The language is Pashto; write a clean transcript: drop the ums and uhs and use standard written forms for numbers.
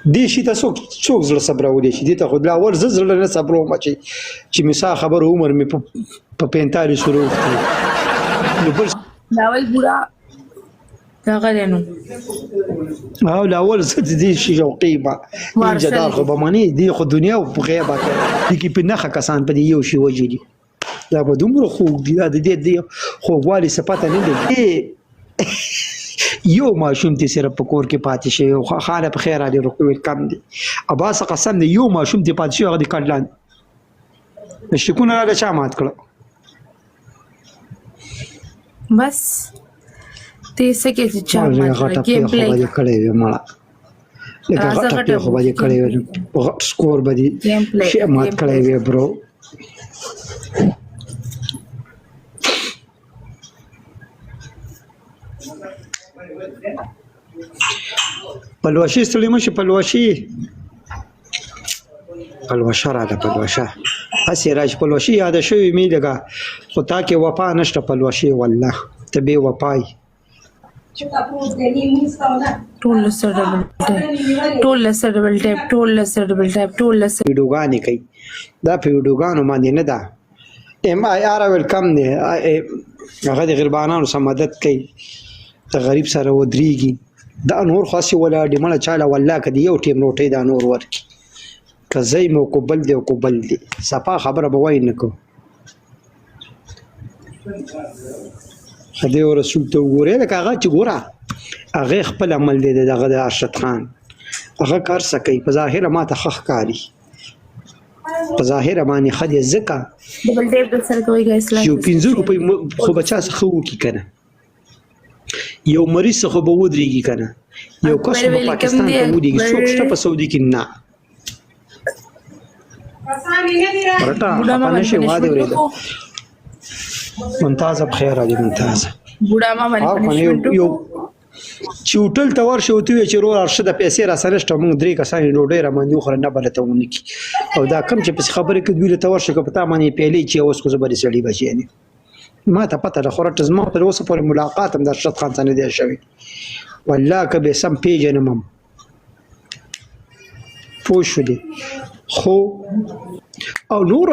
دې شي ته څوک څوک زړه صبرولی شي؟ دې ته خو لا اول زه زړه نه صبروم چې مې سا خبر عمر مې په 45 وروختي، نو بل لاول بوډا دغه دی نو. او لاول زه د دې شي شوقي ما جدار خو به معنی دې خو دنیا او غیبه کې کې په نخه کسان په دې یو شي وجلی، دا به دومره خوږ دي، دا د دې خوږوالي څه پته نه لګي. یو ماشوم ته صرف په کور کې پاتې شي، خاله په خیر علي رکوع کم دی، اباس قسم دی، یو ماشوم ته پاتې شي، هغه د کډلان شکونه را چا مات کړ. بس ته څه کې چې چا مات کړ؟ گیم پلی کړی وي مړه، لکه غټه پیښه به دې کړې وي، غټ سکور به دې شي مات کړی وي برو. پلوشي ستړي مشه، پلوشي پلوشه راله، پلوشه هسې راش، پلوشي یاد شوی مې لګه، خو تا کې وفا نشته پلوشي، والله ته بې وفای. ټول سره ډبل ټیپ، ټول سره ډبل ټیپ، ټول سره ډبل ټیپ، ټول سره ویډیوګانې کوي، دا په ویډیوګانو باندې نه ده. ایم آی آر ویلکم دی، هغه د غریبانو سره مدد کوي، د غریب سره ودرېږي. دا نور خو هسې ولاړ دي مړه، چاله والله که د یو ټیم روټۍ دا نور ورکړي، که زه یم او که بل دی او که بل دی، صفا خبره به وایي نه کوم. خدای او رسول ته وګورې، لکه هغه چې ګوره هغه خپل عمل دی، دغه د ارشد خان هغه کار څه کوي، په ظاهره ما ته ښه ښکاري، په ظاهره باندې ښه دی، ځکه ډبل ټیپ د سره کوي ګایس. یو 5 روپۍ خو به چا څخه وکړي که نه، یو مریض خو به ودرېږي که نه، یو کس خو به پاکستان ته ولېږي، څوک شته په سعودي کې؟ نه رټه خفه نه شي، واده ورېده. ممتازه بخیر علي ممتازه بوډا ما باندې پنشمنټ. یو چې هوټل ته ورشي او ته وایې چې ورور ارشد پیسې را سره نشته، موږ درې کسان ډوډۍ را باندې وخوره، نه به ته ونه کړي. او دا کم چې پسې خبرې کوي، دوی ته ورشي که په تا باندې پیلې چې اوس خو زه به دې سړي بچی نه، ما ته پته ده. خو رټه زما تر اوسه پورې ملاقات هم د ارشد خان سره نه دی شوی، والله که به سم پېژنم هم پوه شولې. خو او نور